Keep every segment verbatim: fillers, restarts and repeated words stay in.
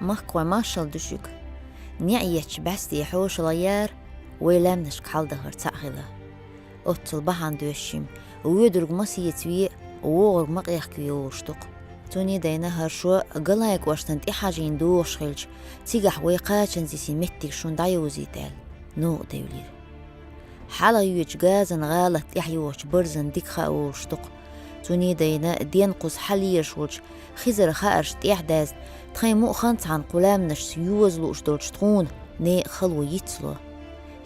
Махкахой, маршалла ду шуьга. НеӀ етташ бӀаьсте хьошалгӀа яр вай лаьмнашка хьалдахар цхьаъ хила. Оццул бахьана доьшуш-м, воьдург ма сецаве, вогӀург ма къехкаве волуш ду-кх. Цундела хӀара шо Галай кӀоштан тӀехьажийна догӀуш хилча, цигахь вай кхачанза йисина меттиг шуна дӀайовзийта аьлла, новкъа девлира. Хьалха йоьдучу газан гӀалат тӀехь йогӀучу барзана дика хаа волуш ду-кх. Цундела денна кхуза хьалераш волчу Хизаран хаарш тӀехь а даьзна, тхайн мукъа хан цхьана кху лаьмнашца йоза лууш долчу тхуна некъан хало йицло.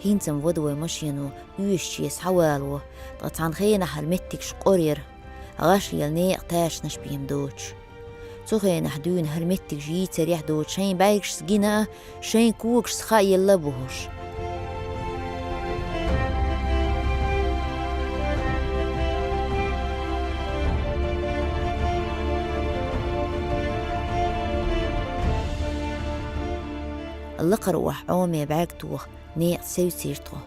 ХӀинца-м вада вай машено оьшуче схьавалаво, ткъа цхьана хенахь хӀара меттигаш къора яра, гӀаш лела некъан ташанаш бен доцуш. Цу хенахь дуьйна хӀара меттигаш йийцарехь доцуш шайн бӀаьргашца гина а, шайн когашца хаа елла а бу хӀорш. Лакхара охьа Ӏоме бӀаьрг тоха некъаца севцира тхо.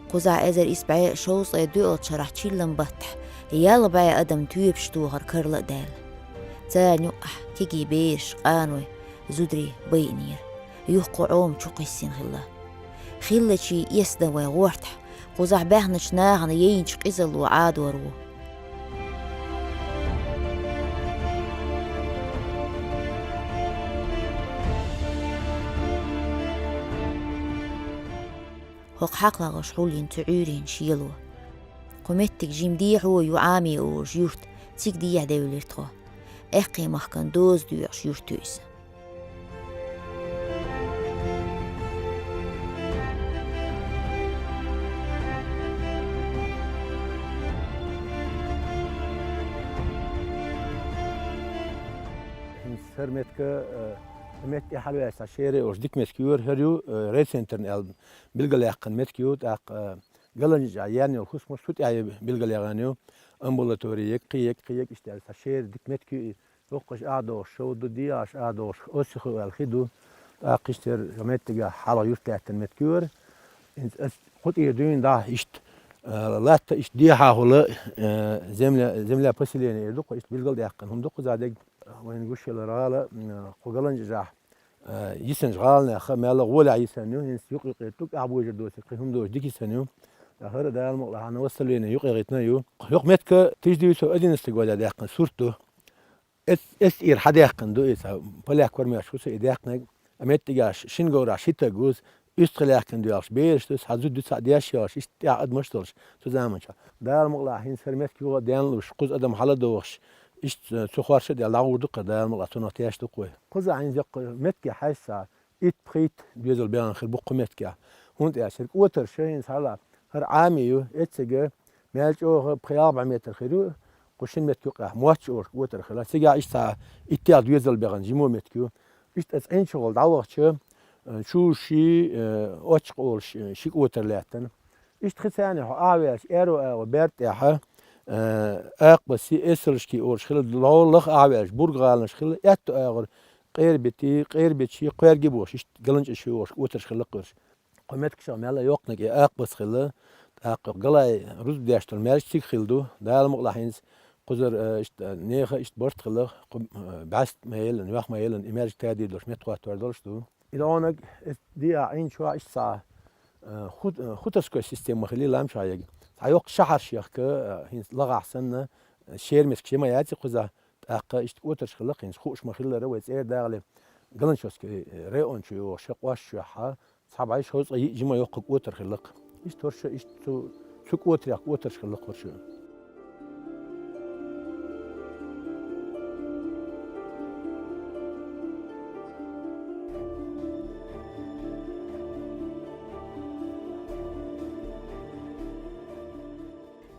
Кхузахь эзар исс бӀе шовзткъе доьалгӀачу шарахь чиллан баттахь ялх бӀе адам тоьпаш тохар карла а даьлла. Царна юкъахь кегий бераш, къаной, зударий байинера. Юха кху Ӏома чу кхиссина хилла. Хиллачий эцна вайн гӀортахь, кхузахь баьхначу нахана яйначу къизалло Ӏадор ву. ХӀокху хьакхлагӀаш хьулйина цу Ӏуьйренан шело. Кху меттиг жима дехьо ю Ӏаме олуш юрт, цига дехьа девлира тхо. Аьккхий махкан доза доькъуш юрт ю иза. ХӀинца хӀара меттиг, э, метте хьалаваьлча, цхьа шера йолуш дика меттиг ю хӀара, хӀара ю, э, райцентрна аьлла билгалъяьккхина меттиг ю, тӀаккха, э, Галанча яьнна йолу хӀусамаш цу тӀехь билгалъяьхна ю, амбулатори, кхин, кхин, иштта аьлла, цхьа шера дика меттиг ю и. Дуккхаш а догӀуш шов ду, дегӀаш а догӀуш Осихов аьлла хи ду. ТӀаккха иштта хӀара меттигехь хьалха юрт лаьттина меттиг ю хӀара. ХӀинца ас кху тӀера дуьйна дӀа иштта, а, латта иштта дехьахула, а, земля, земля поселения эр ду-кх, иштта билгалъяьккхина хӀума ду-кх кхузахь дерг. Вайна гуш хилар гӀала, м, кху Галанча, а, йисинчу гӀаланех мел гӀолехь йисина ю, хӀинца юкъ-юкъера тӀулг ахь божар доцург кхин хӀума доцуш дика йисина ю. ТӀаккха хӀара Дала мукъалахь восстановление юкъа яхийтина ю. ХӀокху меттига тысяча девятьсот одиннадцатый годехь даьккхина сурт ду. Эс-, эс тӀера хьадаьккхина ду иза, поляк кормоьжча хӀусам и даьккхинарг, а меттигаш шина говрахь ши стаг ву иза, уьстагӀий лаьхкина доьлхуш бераш ду, цхьа зуда ю, цхьаъ деш йолуш, иштта тӀехь адамаш долуш цу заманчохь. Дала мукъалахь хӀинца хӀара меттиг юха а денлуш, кхуза адам хьаладогӀуш, иштта цу хорша а даьлла дӀагӀур ду-кх хӀара, Дала мукъалахь, цунах теш ду-кх вай. Кхузахь хӀинца йоккха меттиг хьаьжча, итт-пхийтта доьзал баьхна хир бу кху меттигехь. ХӀунда аьлча хӀара кӀотарш хӀинца хьала, хӀара Ӏаме ю, эццигахь мел чӀогӀа пхи-ялх бӀе метр хир ю, кху шина меттиг юкъахь Моцча олуш кӀотар хилла. Цигахь иштта цхьа иттех доьзал баьхна жима меттиг ю. Иштта аса Ӏин чухула дӀавахча, э, чу ши, э, очкъа олуш, э, ши кӀотар лаьттина. Иштта хи царна хьо ахьаваьлча, аьрру агӀор баьрда тӀехь, э, Акъбаси, Эсалшки олуш хилла, лаха ахьаваьлча, Бург-гӀаланаш хилла, аьтту агӀор Къербити, Къербитчи, Кхоьрги бохуш, иштта Галанча ши олуш кӀотарш хилла кхуьрш. Кху меттигашкахь мелла а йоккханиг и Акъбас хилла, тӀаккха Галай рузба деш долу маьрша цига хилла ду, Дала мукъалахь хӀинца кхузара, э, иштта, нехан иштта барт хилла, кху, э, бӀаьста ма еллина, йох ма еллина, и маьрша тадийр долуш меттахӀоттор долуш ду. И догӀаниг, э, диа Ӏин чохь иштта цхьа, э, ху-, э, хуторской система ма хилла ламчохь яга. Цхьа йоккха шахьарш яхка, э, хӀинца лагӀахь санна, э, шера меттигаш ма яц кхузахь, тӀаккха иштта кӀотарш хилла, хӀинца хууш ма хиллара, вай цӀера дагӀале, Галанчожский, э, район чу йогӀуш, ша къош чохь, цхьа бӀе шовзткъе йиъ жима йоккха кӀотар хилла-кх. Иштта хӀорш, иштта цу, цу кӀотарех кӀотарш хилла-кх хӀорш.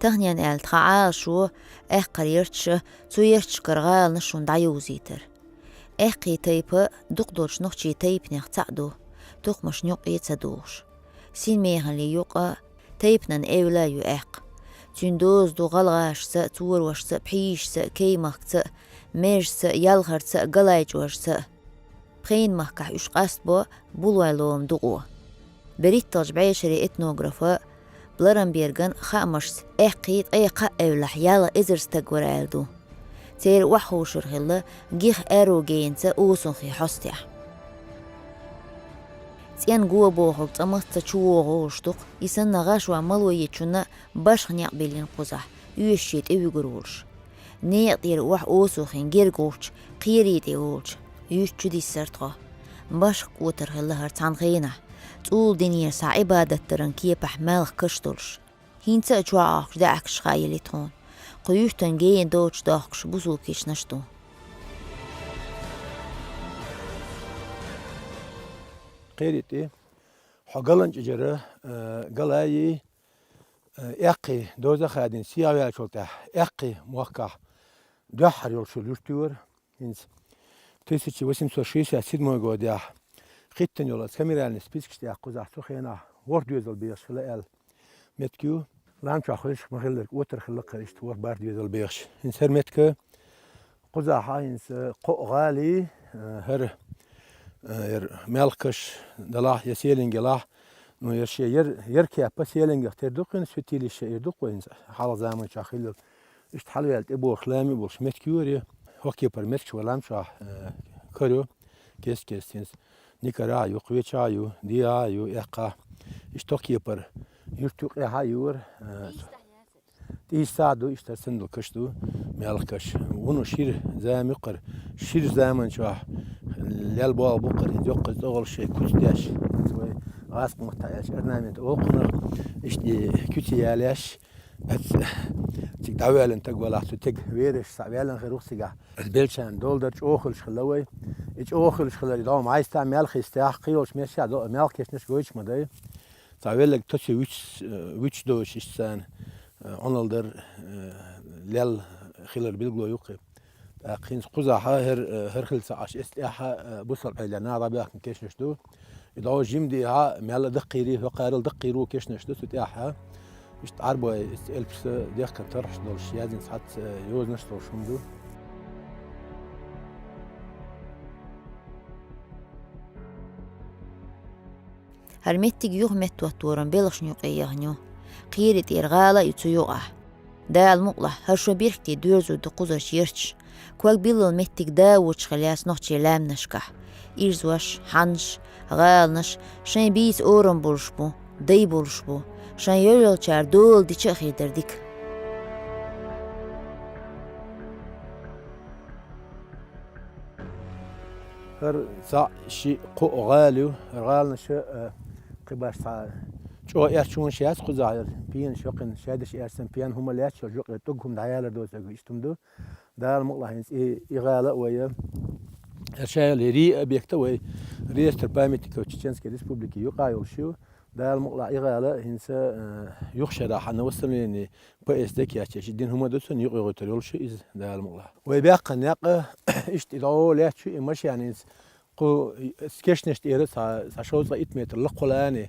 Таханен аьлла тхан Ӏалашо аьккхар ярташа, цу ярташкара гӀаланаш шуна дӀайовзийтар. Аьккхий тайпа дукха долчу нохчийн тайпанех цхьаъ ду, тукхамашна юкъе ца догӀуш. Синмехаллин юкъа тайпанан эвла ю аьккха. Цуьнан доза ду гӀалгӀашца, цорошца, пхьийшца, кей-махкаца, межца, ялхарца, галайчӀожца. Пхенан махкахь уьш къастабо Булой ломан дукъо. БерхӀитталгӀачу бӀешерийн этнографа Бларамберган хаамашца, аьккхий ткъе кхаа эвлахь ялх эзар стаг вара аьлла ду. Церан охьахевшар хилла Гиха аэрогенца Осунхи хьостехь. ЦӀен го бохург цӀа мацца чу вогӀуш ду-кх, и санна гӀаш ван мало ечунна башха некъ биллина кхузахь, оьшучу тӀе вуьгур волуш. Некъа тӀера охьа осухин герга гӀулчу кхерий тӀе волчу юьрта чу диссара тхо. Башха кӀотар хилла хӀара цхьана хенахь, цӀула динера схьа Ӏибадат даран кепахь маьлхан каш долуш. ХӀинца а чохь Ӏохкуш даьӀахкаш хаа йилли тхуна. Кху юьртан гена доцуш дохкуш бусулба кешнаш ду. Кхерий тӀе, хьо галанчӀи жара, э, галайи, э, эккхий доза а хадийна, сехьа ваьллачул тӀаьхьа, эккхий мохкахь дуьххьара йолуш йолу юрт ю хӀара. ХӀинца тысяча восемьсот шестьдесят седьмой годехь хӀиттина йолу оцу камеральный спискаш тӀехь кхузахь цу хенахь ворхӀ доьзал бехаш хилла аьлла меттиг ю. Лам чохь хуьлуш ма-хиллара, кӀотар хилла-кх хӀара иштта ворхӀ-бархӀ доьзал бехаш. ХӀинца хӀара меттиг кхузахь хӀинца кхоъ гӀали, э, хӀара, э, хӀара маьлхан каш делахь я селинг елахь, ну, я шен яр-, яр кепа селингах тера ду-кх хӀинца, святилище эр ду-кх вай хӀинца, хьалха заманчохь хилла. Иштта хьалаваьлла тӀебогӀуш лами а болуш меттиг ю хӀара, хӀокху кепара меттигаш вай лам чохь, э, карайо, кест-кеста хӀинца. Никарахь а ю, кхечахь а ю, дехьа а ю, эккхахь. Иштта хӀокху кепара юьртан юкъехь а ю хӀара, э, ТӀийсса а ду, иштта санна долу каш ду, маьлхан каш. Вуно шира зама ю-кх хӀара, шира заманчохь лел болх бу-кх хӀара, хӀинца йоккхаза тӀе гӀолуш шайн куьца деш, хӀинца вай гӀазкхийн маттахь аьлча орнамент олу-кх хӀунах, иштта и куьце ялеш, цига дӀавоьллина таг валахь, цу теган вераш схьаваьллина хир ву-кх цигахь. Аса беллачарна дола дар чӀогӀа хуьлуш хилла вай. И чӀогӀа хуьлуш хилар, и догӀма айста мел хистехь, кхин йолчу меттехь а до-, мел кешнаш гойтуш ма дай. Цхьа велларг тосий вуьтуш, э, вуьтуш доцуш иштта царна, э, Ӏуналла дар, э, лел хилар билгало ю-кх и. ТӀаккха хӀинца кхузахь хӀара, э, хӀара хилла ца Ӏаш, эцу тӀехь, э, бусалба хьелехь наха дӀабаьхкина кешнаш ду. И догӀу жима дехьа, мел а даккхийрий, хӀокхарал даккхийр ву кешнаш ду цу тӀехь. Иштта Ӏарбой, иштта элпашца дехкан тархьаш долуш, яздина цхьацца, э, йозанаш долуш хӀума ду. ХӀара меттиг юха меттахӀотторан белхашна юкъе яхана ю. Кхерий тӀера гӀала а ю цу юкъахь. Дала мукъалахь, хӀара шо бирхкте доьрзур ду кхузарчу ярташ. Ког биллал меттиг да а воцуш хила яц нохчийн лаьмнашкахь. Ирзош, хьаннаш, гӀаланаш шайн бийца орам болуш бу, дай болуш бу. Шайн йолчара дола дича а хир дара дика. ХӀара цхьаъ, шиъ, кхоъ гӀала ю. ХӀара гӀаланаш, э, кхин башха цхьа чӀогӀа аьрчу хӀуманаш яц кхузахь, хӀара пенаш йоккхина, шадерш аьрсан пен хӀума лаьтташ йолу юкъе тӀуг хӀума дӀаялар доцург иштта хӀума ду. Дала мукъалахь, хӀинца и, и гӀала а вай, э, хӀара ша йолу рий объект а вай реестр памятников Чеченской Республики юкъахь йолуш ю. Дала мукъалахь, и гӀала хӀинца, э, юха шарахь хьанна восстановление П С Д кечъеш, и дина хӀума ду цунна, юкъагӀуьйтур йолуш ю иза, Дала мукъалахь. Вай баьккхина некъ, иштта и дӀо лаьтташ ю и машен, хӀинца кху кешнаш тӀера цхьа, цхьа шовзткъе итт метр лакхахь лаьа.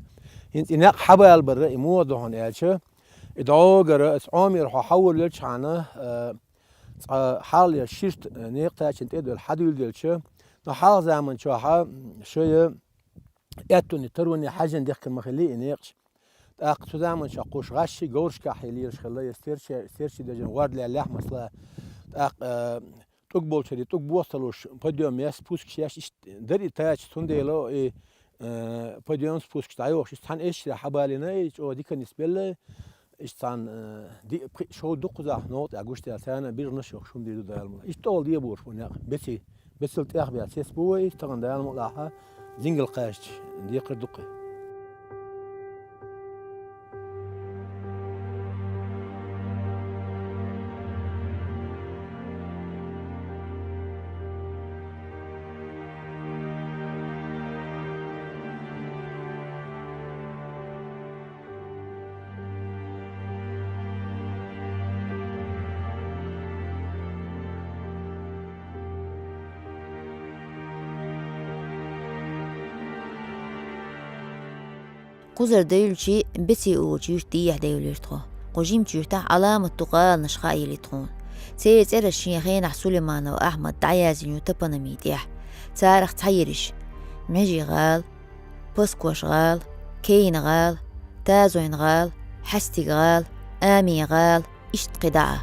ХӀинца и некъ хьабалабар и муха ду хьуна аьлча, и дӀогара аса Ӏомера хьо хьаволавелчхьана, э, цкъа хьалха ширта, э, некъа тачана тӀе а девлла, хьадуьйладелча, но хьалха заманчохь шайн аьттонна, таронна хьаьжжина дехкина ма хиллий и некъаш. ТӀаккха цу заманчохь кхуш гӀаш ши говрашкахь хье лелаш хилла, я стерча-, стерчий дажина гӀорда лаьллехь, масала. ТӀаккха, э, тӀуг болчаьрий тӀуг бохталуш, подъём еш, спускаш еш, иштта дара и тача, цундела и, э, подъём, спускаш дӀайохуш, иштта цхьана эшшара хьабалийна, и чӀогӀа дика нисбелла, иштта цхьана, э, ди-, пхи-, шов дукхазахь новкъа тӀехь гуш даьлла, царна биргӀанаш йохуш хӀума дийр ду, Дала мукъалахь. Иштта тӀе гӀолла дебош бу некъ, беций. Бецал тӀех баьлла цец бу вай, тахана Дала мукъалахь зингал кхаьчча декхар ду-кх и. Кхузара девлчи, Беци олучу юьрта дехьа девлира тхо. Кху жимачу юьртахь Ӏаламат ду гӀаланаш хаа йилли тхуна. Церан цӀераш шен хенахь Сулейманов Ахьмада дӀаяздина ю топонимийн тӀехь. Царах цхьа ерриш: МӀежи-гӀала, Паскош-гӀала, Кейна-гӀала, Тазойн-гӀала, Хьаьстиг-гӀала, Амин-гӀала, иштта кхидӀа а.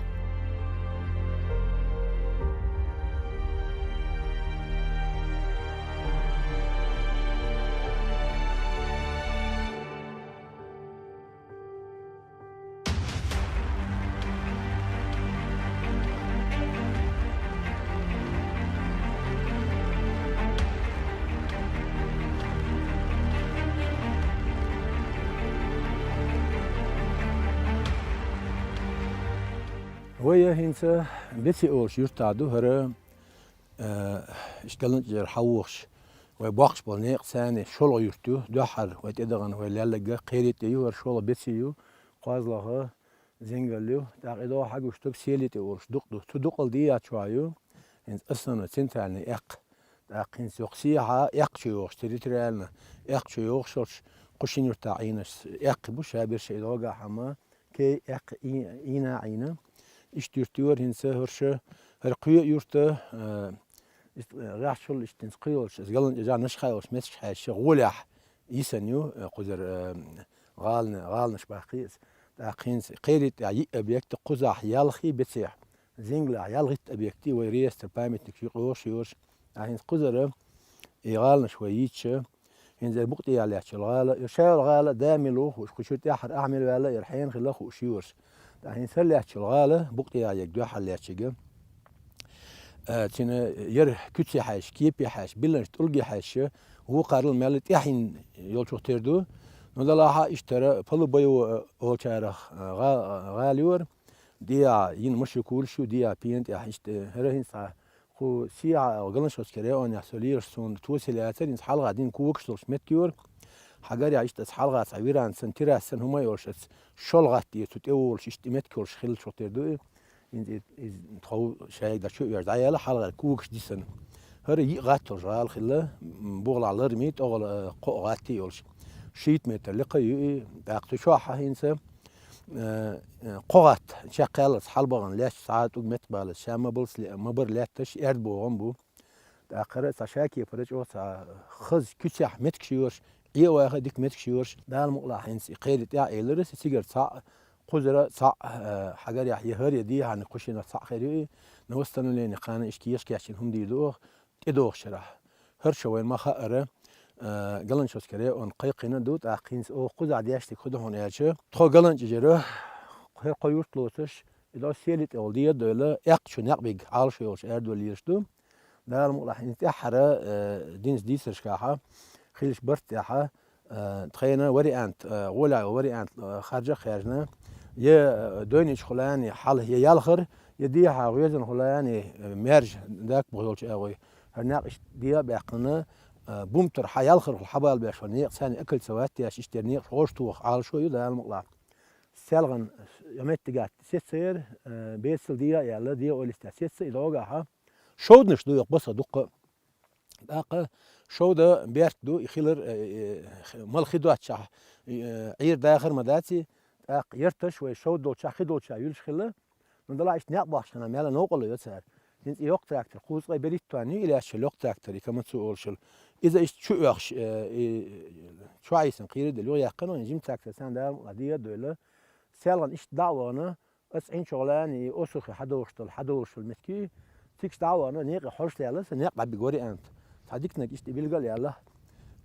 Вай хӀинца Беци олуш юьртахь ду хӀара, э, иштта ГаланчӀожара хьавогӀуш, вай боккхуш болу некъаца шолгӀа юьрт ю, дуьххьара вай тӀедахана вай лелларг кхерий тӀе ю, хӀара шолгӀа Беци ю, кхозлагӀа, зингал ю, тӀаккха и догӀу хьагуш стаг Сели тӀе олуш дукъ ду. Цу дукъал дӀа а чохь ю, хӀинца основной центральный эккха. ТӀаккха хӀинца йоккха сехьа эккха чу йогӀуш, территориально эккха чу йогӀуш йолчу кху шина юьртахь Ӏийнарш эккха бу, ша берш и догӀу хьама, кей эккха Ӏий-, Ӏийна а Ӏийна. Иштта юьрт ю хӀара хӀинца хӀорш, хӀара кхоъ юьрта, э, иштта, э, гӀаьхчул иштта хӀинца кхин йолуш, иза ГаланчӀожа, Нашха йолуш меттигаш хьаьжча, гӀолехь йисина ю, э, кхузара, э, гӀалана-, гӀаланаш баккхий иза. ТӀаккха хӀинца кхерий тӀехь йиъ объект, кхузахь ялхий, Бецехь, зингалехь ялхитта объект, вай реестр памятникаш юкъа йогӀуш йолуш. ТӀаккха хӀинца кхузара и гӀаланаш вай йийцча, хӀинца букъ тӀехь лаьтташ йолу гӀала, и шайолу гӀала да мила ву хууш, кху чуьра тӀаьххьара ахь мила ваьлла, яра хьенан хилла хууш ю хӀорш. ТӀаккха хӀинца хӀара лаьтташ йолу гӀала, букъ тӀехь ерг дуьххьара лаьттачу ерг, э, цуьнан яра куьце хьаьжча, кепе хьаьжча, билланаш тӀулге хьаьжча, вукхарал мел тӀаьхьа йолчух тера ду. Ну, делахь а иштта хӀара полубоевой, э, олучарах, э, гӀа-, гӀала ю хӀара. ДӀа йина машин кулаш ю, дӀа пена тӀехь иштта, э, хӀара хӀинца цхьа кху сехьа ГаланчӀожский районехь со лелаш, суна тоселла яцара, хӀинца хьалха дина когаш долуш меттиг ю хӀара. Хьагарехь иштта аса хьалха цхьа веранда санна, терраса санна хӀума а йолуш, аса шолгӀа гӀатта тӀе цу тӀе волуш, иштта и меттиг йолуш хиллачух тера ду и. ХӀинца и, иза тхов шайга дӀа чу а веш дӀаяьлла, хьалхара когаш дисина. ХӀара йиъ гӀатта йолуш гӀала хилла, м, бугӀалахь лармий, тӀехула, э, кхоъ гӀатта йолуш. Шийтта метр лекха ю и, тӀаккха цу чохь хӀинца, э, э, кхо гӀатта чекхъяьлларца хьалабахана лаьтташ цхьа а тӀулг меттахбаллалц, ша ма баллалц ле-, ма бара лаьтташ, аьрда богӀам бу. ТӀаккха хӀара цхьа ша кепара чӀогӀа цхьа хаза куьцехь меттигаш ю хӀорш, Ӏе а ваха дика меттигаш ю хӀорш. Дала мукъалахь хӀинца и кхерий тӀехь элира, сан цигара цхьаъ, кхузара цхьаъ, э, хьагарехь я хӀара, я дехьа кху шиннах цхьаъ хир ю и, на восстановление кхана иштта кеша кечйина хӀума дийр ду оха, тӀедогӀучу шарахь. ХӀара ша вайна ма-хаъара, э, ГаланчӀожский район кхайкхина ду, тӀаккха хӀинца оха кхузахь деш дерг хӀун ду хьуна аьлча, тхо ГаланчӀожара, хӀара кхо юрт лоцуш, и дӀа Сели тӀе волу дегӀа а дойла, эккха чу некъ бигга Ӏалашо йолуш аьрдо лелаш ду. Дала мукъалахь, хӀинца тӀаьххьара, э, динца дийцаршкахьа, хиллачу барт тӀехьа, э, тхайна вариант, э, гӀолехь йолу вариант, э, харжа а хаьржина, я, э, дойничхула яьнна хьала, я ялхара, я дехьа гӀоьзанхула яьнна, э, маьржа даккха бохуш йолчу агӀой. ХӀара некъ иштта дегӀа а баьккхина, э, бумтар хьан ялхархула хьабалабеш хӀара некъ царна акалца ваттеш, иштта некъаш гӀожа тоха Ӏалашо ю, Дала мукъалахь. Селхана я меттигахь сеца яра, э, бецал дегӀа а яьлла, дегӀа ойла йистехь сеца и догӀу хьа. Шовданаш ду йоккха басах дуккха а. ТӀаккха шовда беркат ду, и хилар, э, э, мала хи доцчахь, э, Ӏийр дахар ма дац и, тӀаккха ярташ вай шовда долчохь, хи долчохь юьллуш хилла. Ну, далахь иштта некъ бохчу хенахь мел новкъарло йо цара. ХӀинца и йоккха трактор, кхузткъе берхӀитта тонна ю и лаьтташ йолу йоккха трактор, и Камацу олуш йолу. Иза иштта чу оьхуш, э, и чохь йисина кхийрий дела юхаяьккхина, вайн жима трактор санна Дала мукъалахь дегӀа а дойла. Селхана иштта дӀа а вахана, аса Ӏинчу гӀолана и осухи хьадогӀуш долу, хьадогӀуш долу меттиг ю. Цигахь дӀа а вахана, некъа хьожуш лаьлла, сан некъ дӀабига вариант. Цхьа диканиг иштта и билгал а яьлла.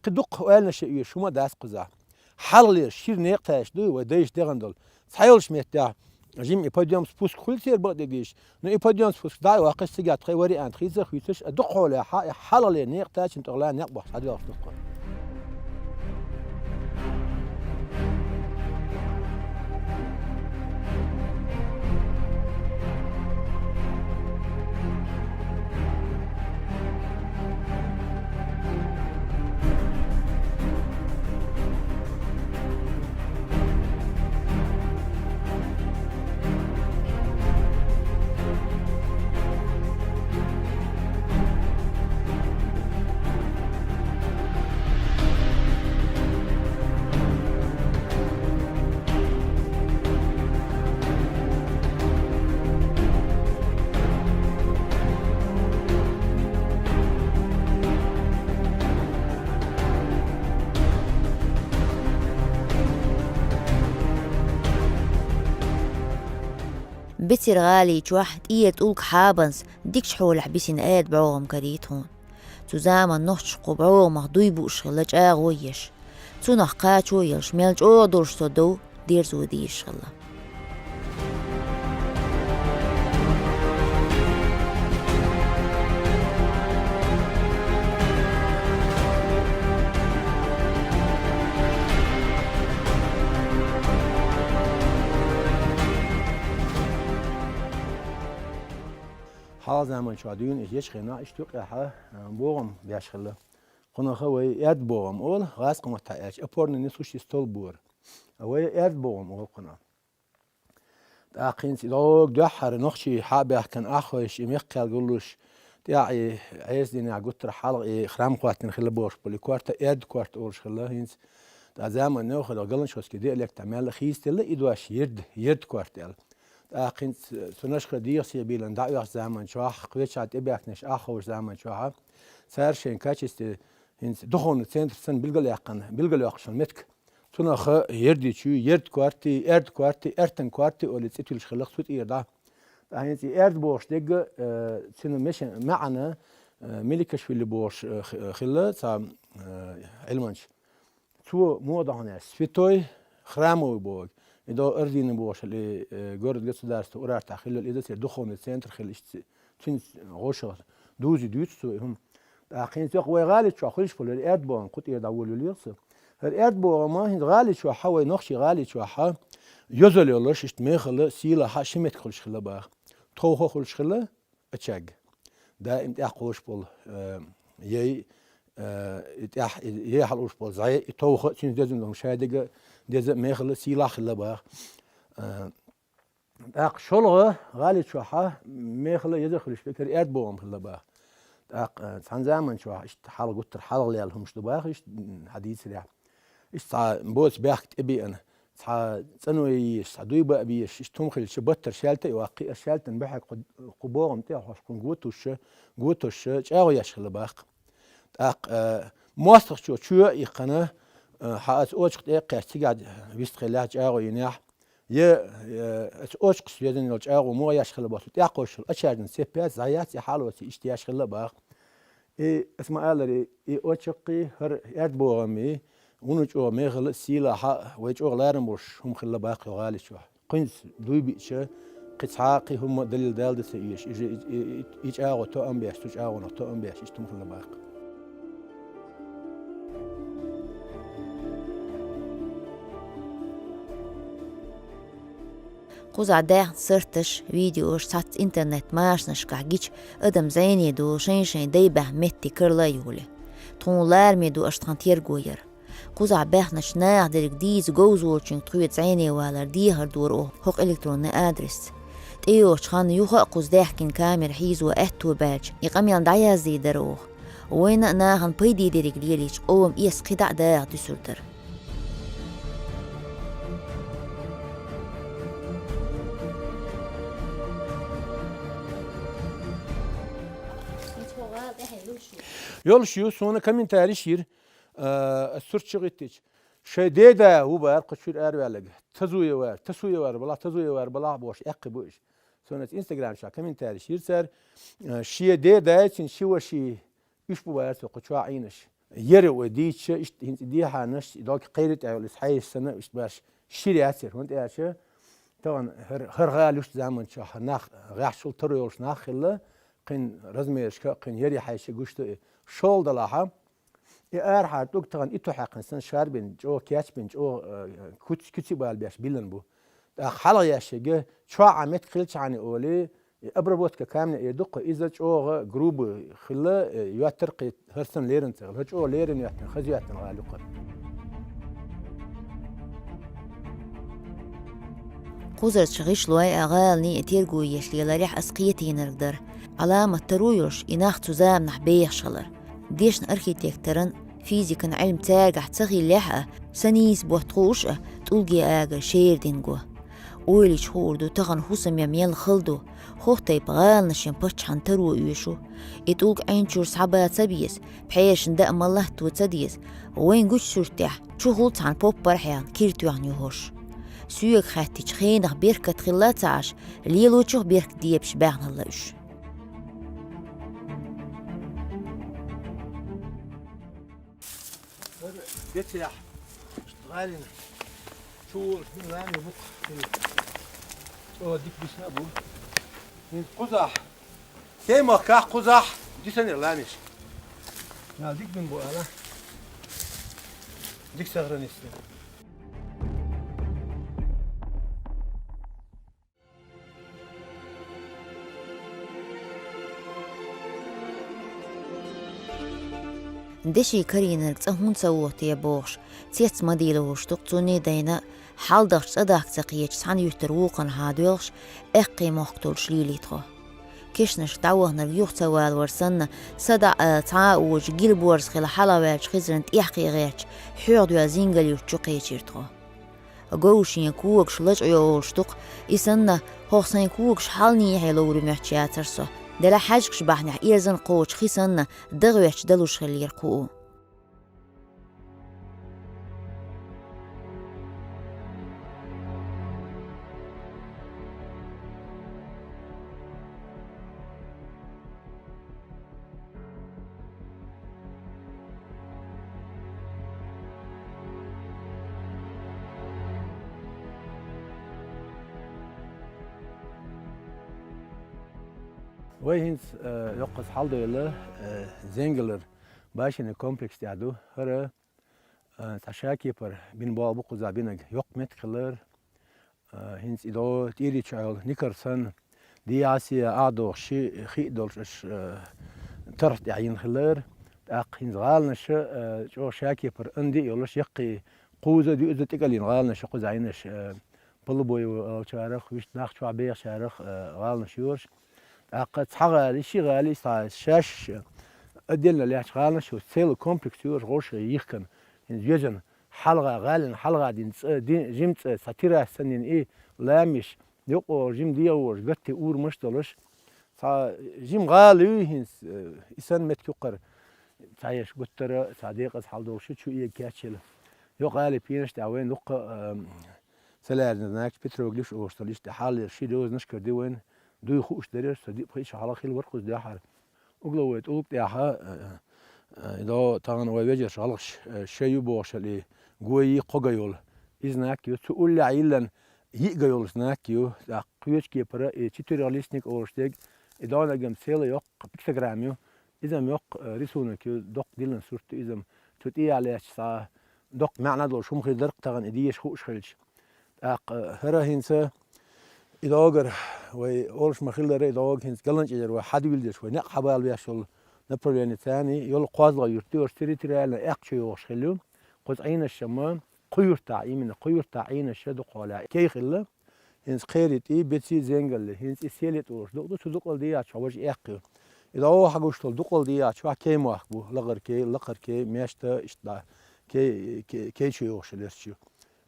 Кхин дуккха ойланаш а оьшу хӀума а дац кхузахь. Хьалхалера шира некъ тайш ду, вай дайша дехана долу. Цхьайолчу меттехь жима и подъём спуск хуьлу церан бакъдерг йиш. Ну, и подъём спуск дӀа а ваккхаш, цигахь тхайн вариант хийца а хуьйцуш, а дукхахьолехьа, и хьалхалера некъ тайчун тӀехула некъ бохуш дӀадоьлхуш ду тхо. Бецира гӀали чохь тӀера тӀулг хьабанца дикачу хьолехь бисина аьда бӀогӀам карий тхуна. Цу заман нохчаша кху бӀогӀамах дуй бууш хилла чӀагӀо а еш. Цунах кхачо а елаш, мел чӀогӀа долуш цо дов дерзо дезаш хилла. Хьалха заман чохь дуьйна иза ечу хенахь, иштта юкъехь, а, богӀам беш хилла. Кхунах вай аьрда богӀам олу, гӀазкхийн маттахь аьлча, опорный несущий столб бора. А вай аьрда богӀам олу кхунах. ТӀаккха хӀинца и догӀу дуьххьара нохчий хьа а баьхкина, аххойш и мехкал гуллуш, тӀаьхьа и Ӏеса дийнахь гуттар а хьалха и храм хӀоттийна хилла бохуш болу и корта, аьрда корта олуш хилла хӀинца. ТӀаккха заман новкъа Галанчожский диалектехь мелла хийцаделла и дош ерда, ерда корта аьлла. ТӀаккха хӀинца цу Нашха дехьа схьабийлина дӀаоьхучу заман чохь, кхечахьа тӀебаьхкинарш ахховчу заман чохь, цара шайн качестве хӀинца духовный центр санна билгалъяьккхина, билгалйоккхуш йолу меттиг. Цунах ердичуй, ерда кортий, аьрда кортий, аьртан кортий олий цӀе туьллуш хилла цу тӀера дӀа. ТӀаккха хӀинца и аьрда бохуш дерг, э, цуьнан мешан маьӀна, э, Меликашвили бохуш, э, хи-, хилла цхьа, э, Ӏилманча. Цо муха ду хьуна аьлча, святой, храмовый боху. И до Ордина бохуш, или, э, город-государство Урартахь хилла, иза церан духовный центр хилла, иштта цуьнца гӀошах дуьйцу цо и хӀума. ТӀаккха хӀинца йоккха вай гӀали чохь хуьлуш болу, хӀара аьрда богӀам кху тӀера дӀаволавелла со. ХӀара аьрда богӀам хӀинца гӀали чохь, вай нохчий гӀали чохь, йозалла йолуш, иштта мехала сийлахь ши меттиг хуьлуш хилла боху. Товха хуьлуш хилла, очаг. Даим тӀехь кхочуш болу, э, яй, э, и тӀехь, и яй хьалуш болу зӀе, и товха а цуьнца дезна долу шадерг а деза мехала сийлахь хилла боху. Э, тӀаккха шолгӀа гӀали чохь мехала еза хуьлуш берг хӀара аьрда богӀам хилла боху. ТӀаккха, э, цхьана заман чохь иштта хьалха гуттар а хьалха лелла хӀумаш ду боху, иштта хьан дийцарехь. Иштта цхьа боцу бехк тӀебеана, цхьа цӀано а езаш, цхьа дуй баа безаш, иштта хӀума хилча, баттара шаьлта а йоккхий, аса шаьлтан буьхьиг кху, кху богӀам тӀехь хьош кхунна готуш, готуш, чӀагӀо еш хилла боху. ТӀаккха, э, мостагӀчо чоь а иккхина, э, хьан аса очакх тӀе а кхаьчча, цигахь вистхилла чӀагӀо йинехь, я, э, аса очакхаш везина йолу чӀагӀо муха еш хилла боху, тӀехь кхочуш йолу очажна цепь яц, зӀе яц, и хьалоций иштта еш хилла боху. И, аса ма-аллара, и очакхий, хӀара аьрда богӀамий, вуно чӀогӀа мехала а, сийлахь а, вай чӀогӀа ларам болуш хӀума хилла боху гӀали чохь. Кхуьнца дуй биъча, кхин цхьа а кхин хӀумма а далил дала дан ца оьшу, и, и, и, и чӀагӀо тоам беш, цу чӀагӀонах тоам беш, иштта хӀума хилла боху. Кхузахь даьхна сарташ, видеош цхьацца интернет-машанашкахь гича, адам зӀене ду шайн-шайн дай баьхна меттиг карла а йолий. Тхуна лараме ду аша тхан терго яр. Кхузахь баьхначу наха дерг дийца говзочуьнга тхоьца зӀене валар дехар дора оха хӀокху электронный адресца. ТӀейогӀучу ханна юха а кхуза даьхкина камера хьийзо аьтто баьлча, и къамел дӀаяздийр дара оха. Вайна а нахана пайде дерриг лелийча, къоман эс кхидӀа а даха дуьсур дара. Йолуш ю, суна комментарийш йира, а, ас сурт чу гӀиттича. Шайн деда ву бара кху чуьра араваьлларг. Тазуевар, Тасуевар балахь, Тазуевар балахь бохуш, эккхий бу уьш. Суна аса Instagram чохь комментарийш йира цара, а, шен дедай, цуьнан ши ваший, уьш бу бара цо кху чохь Ӏийнарш. Яра вай дийцича, иштта хӀинца и дехьанаш, и дог кхайритӀехь йолу иза хьаьжча санна, иштта баш шира яцара. ХӀунда аьлча, тахана хӀара, хӀара гӀала йолчу заманчохь нах, гӀаьхчул таро йолуш нах хилла, кхин размерашка, кхин яре хьаьжча гуш ду и. ШолгӀа далахьа, и арахьара тӀулг тахана и ту хьаькхна санна шарбина, чӀогӀа кечбина, чӀогӀа, э, куц-, куьци бала беш биллина бу. ТӀаккха хьалха яьшшига чохь а меттиг хилчахьана олий, и обработка камня эр ду-кх, иза чӀогӀа грубый хилла, э, йоьттар кхин хӀара санна леррина ца хилла. ХӀара чӀогӀа леррина йоьттина, хаза йоьттина гӀала ю-кх хӀара. Кхузарчу гӀишлой а, гӀаланийн а терго еш леларехь ас кхетийнарг дара. Ӏаламат таро йолуш и нах цу заманахь бехаш хилар. Дешна архитекторан, физикан Ӏилма цаьргахь ца хиллехь а, сан нийса ботт хууш а, тӀулгийн агар шера дина го. Ойла йича хуур ду, тахана хӀусам я мел хала ду, хӀокху тайпа гӀаланашна паччахьан таро оьшу. И тӀулг Ӏин чуьра схьаба ца беза, пхьерашна даа ма-латто ца деза, вайн гучу суьртехь, чухула цхьана поппара хьехна кира тоьхна ю хӀорш. Соьга хаьттича, хенах беркат хилла а ца Ӏаш, лелочух беркат дебаш баьхна хилла уьш. ХӀара децехь, гӀалина чу волуш лами бу-кх хӀинца. ЧӀогӀа дика бисина а бу. ХӀинца кхузахь, Кемахкахь кхузахь дисинера ламиш. Нал дика бина бу ала. Дика сохраниться. Деши карийнарг цӀа хӀунда ца воху те бохуш, цец ма дийлахуш ду-кх цунний дайна, хьалдахча цӀа дахка ца кхеташ, цхьана юьртара вукхунна хьадоьлхуш, аьккхий мохк толуш лийли тхо. Кешнашка дӀаваханарг юха ца валавар санна, садаӀа ала цхьа а вочу гила борз хила хьалаваьллачу Хизарна тӀехкхий гӀерташ, хьоьгӀадоьлла зингал юьрта чу кхечира тхо. Говшен когаш лачкъо йолуш ду-кх, и санна, хӀокху сайн когаш хьаланехьа ловр ю моьттуш яцара со. Делахь хьаьжкӀаш бахьанехь, эрзан кхочу хи санна, дагӀоьттуш далуш хиллера кхуо. Вай хӀинца, э, йоккхаза хьалдевлла, э, Зенгалара башенный комплекс тӀехь ду. ХӀара, э, цхьа шакепара бина болх бу кхузахь бинарг, йоккха меттиг хилар. А, хӀинца и до тӀерича Ӏойолу никар санна, дехьа-сехьа а дохуш, ши хи а долуш аша, а, тарх тӀехь йина хилар. ТӀаккха хӀинца гӀаланаша, а, чӀогӀа шакепара анди а йолуш, яккхий кхузза а, дуьзза а тӀекӀел йина гӀаланаша кхузахь йинарш, а, Полубоева олучарах, вуьшта нах чохь бехачарах, а, гӀаланаш йораш. ТӀаккха цхьа гӀали, ши гӀали, цхьа шаьш, а, отдельно лаьтташ гӀаланаш йолуш, целый комплекс йораш, гӀошгӀе йихкина, хӀинца йоьзна, хьалха, гӀалина хьалха дина цӀа, ди-, жима цӀа, цхьа терраса санна йина и, ламеш, юккъехула жима дегӀаша гатте урамаш а долуш, цхьа жима гӀала ю хӀинца, э, и санна меттиг юккъара. Цхьа еш гуттара, цхьа декъаза хьал долуш ю, чу эга кечъелла. Йоккха гӀали пенаш тӀехь вайна дуккха, э, ца лаьрзина знакаш, петроглифаш олуш долу, иштта хьаллера ши дозанаш каради вайна, дуй хууш дерриш, со диъ-пхиъ шо хьалха хилла вара кхуза дуьххьара. Угловой тӀулг тӀехь, э, э, и до тахана вай вежарша гӀалгӀаш, э, шай ю бохуш, и гой, кхо га йолу. И знак ю, цу уллехь йиллина йиъ га йолу знак ю, тӀаккха кхечу кепара и четырёхлистник олуш дерг, и донагам цела йоккха пиктограмма ю, иза-м йоккха, э, рисунок ю, доккха диллина сурт ю иза-м, цу тӀехь лаьтташ цхьа доккха маьӀна долуш хӀума хир дара-кх тахана и деша хууш хилча. ТӀаккха, э, хӀара хӀинца и догара вай олуш ма-хиллара, и догу хӀинца ГаланчӀожара вай хьадуьйладеш, вай некъ хьабалабеш йолу направление царний йолу кхозлагӀа юрт ю, аша территориально аьккха чу йогӀуш хилла ю. Кхуза Ӏийнаш ма, кху юьртахь, именно кху юьртахь Ӏийнаш дукхахьолехь кей хилла. ХӀинца кхерий тӀе, беций, зенгаллий, хӀинца и селит олуш дукъ ду, цу дукъал дехьа чохь важа аьккха ю. И догӀу хьагуш долу дукъал дехьа чохь кей мохк бу, лахара кей, лакхара кей, мешта, иштта кей, кей, кей чу йогӀуш хилла ю.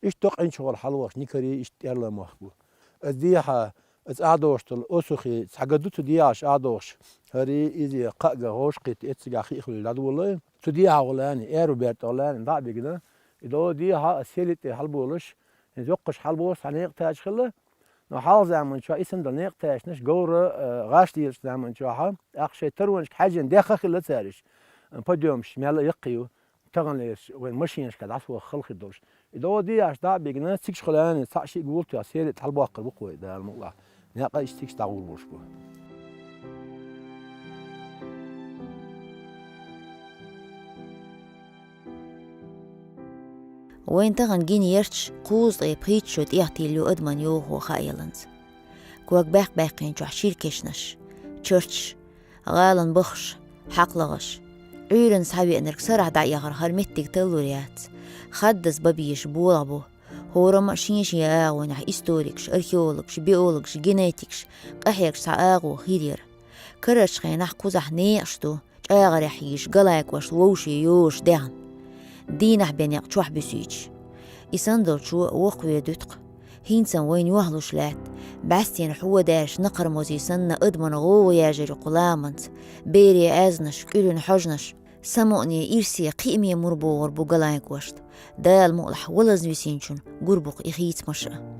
Иштта докъа Ӏинчухула хьалавахча никарий иштта тӀерла мохк бу. Аса дехьа, аса ӀадогӀуш долу осухий, цхьа га ду цу дехьа аша ӀадогӀуш, хӀарий, изий, кхаа га гӀовшкхийтта эццигахь хиъ хуьлийла дӀадолу, цу дехьа гӀо лаьний, аьрру бертӀа гӀо лаьний, дӀа а бигна, и догӀу дехьа аса селит тӀе хьалаболуш, хӀинца йоккхуш хьалаболуш цхьа некъа тача хилла, но хьалха заманчохь и санна долу некъа тачанаш говра, э, гӀаш дийрачу заманчохь, тӀаккха шайн таронашка хьаьжжина дехха хилла цара иша, э, подъёмаш мел а яккхий ю. Таханлерчу вайн машинашкахь дӀасаваха хала хир долуш. И догӀу дехьа аша дӀа а бигна, цигахь хуьлу цхьаъ-шиъ гултехь, селит хьалабоккхур бу-кх вай, Дала мукъалахь. Некъа иштта цигахь дӀагӀур болуш бу. Вайн тахана гина ярташ кхузткъе пхийтта шо тӀехтилла ю адаман йохо хаа яланца. Ког баьккх-баьккхинчохь шира кешнаш, чарташ, гӀалан бахаш, хьакхлагӀаш. Ӏуьйранна схьавеанарг сарахь дӀаэхар хӀара меттиг таллур яц. Хаддаза бан безаш болх бу. ХӀораммо а шен-шен агӀонехь историкаш, археологаш, биологаш, генетикаш, къахьегаш цхьа агӀо хир яра. Карарчу хенахь кхузахь некъаш ду, чӀагӀарехь йийш Галайн кӀошт вовшийн йозуш даьхна. Дийнахь бен некъ чохь буьсуьйтуш. И санна долчо воккхаве дуьту-кх. ХӀинца-м вайна юьхьлуш лаьтта, бӀаьстенан хьо даьржачу накхармозий санна адаман гӀовгӀа яьржар ю кху ламанца, берийн аьзнаш, кӀуьрийн хьожанаш, самукъане, ирсе, кхиаме мур богӀур бу Галайн кӀошт. Дала мукъалахь, валазна висинчун гур бу-кх и хийцамаш а.